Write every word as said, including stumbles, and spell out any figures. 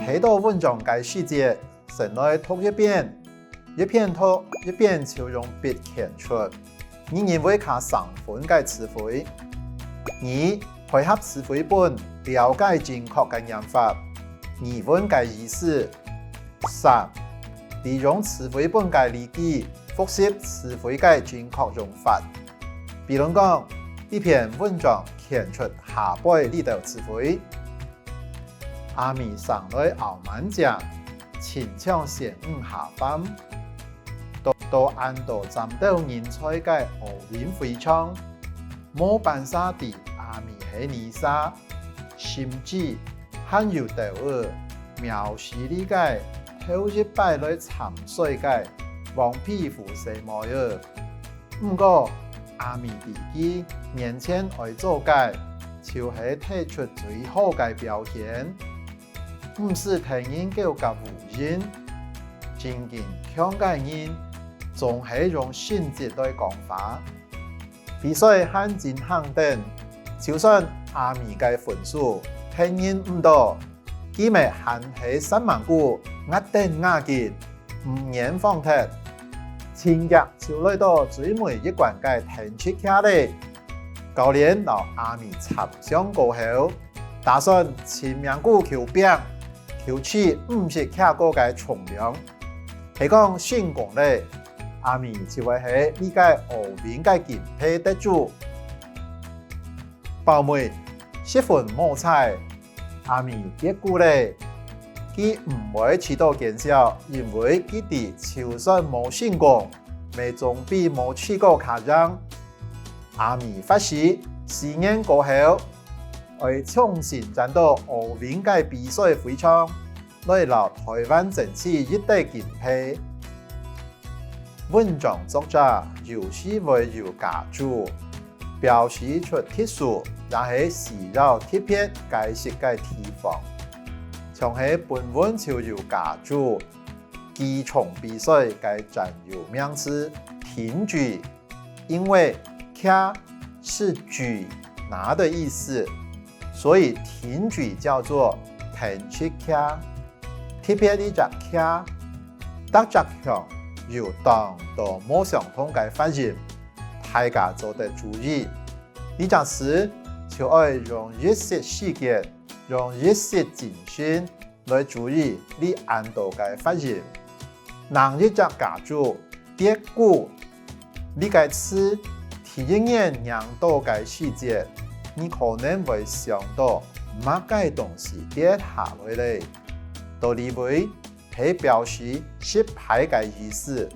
寫到文章个時節，先來讀一遍，一片讀一片就用筆圈出，你認為較生分个詞彙。二、配合詞彙本，了解正確个唸法、語文个意思。三、利用詞彙本个例句，複習詞彙个正確用法。比論講，這篇文章圈出下背這兜詞彙：阿美生來漚蠻靚，親像仙女下凡。到，到恁多尖頭人才个奧運會場，無半儕知阿美係哪儕，甚至還有兜仔藐視這个頭一擺來參賽个黃皮膚細妹仔。毋過，阿美知佢面前愛做个，就係提出最好个表現。毋使聽人糾結烏蠅，正經強个人，總係用成績來講話。比賽還進行等，就算阿美个分數別人毋到，佢乜還係煞猛牯，咬等牙根，毋願放忒。真遽就來到最尾一關个電擊劇咧。教練摎阿美參詳過後，打算盡命牯求拚，求取毋識劇過个重量。係講成功咧，阿美就會係這个奧運个金牌得主。包尾，十分無彩，阿美跌牯咧。佢毋會試著見笑，因為佢知就算無成功，乜總比無試過較贏。阿美發誓，四年過後，愛重新轉到奧運个比賽會場，來摎臺灣爭取一塊金牌。文章作者有時會有加註，表示出特殊也係需要特別解釋个地方。像係本文就有加註，舉重比賽个專有名詞挺舉，因為劇是舉、拿的意思，所以挺舉叫做挺舉劇。特別這隻劇，逐隻腔有當多無相同个發音，大家做得注意。這隻詞就愛用一息時間，用一息精神來注意這恁多个發音。另一隻加註，跌牯，這个詞第一眼䀴著个時節，你可能會想著麼个東西跌下來咧。到這位， 係表示失敗个意思。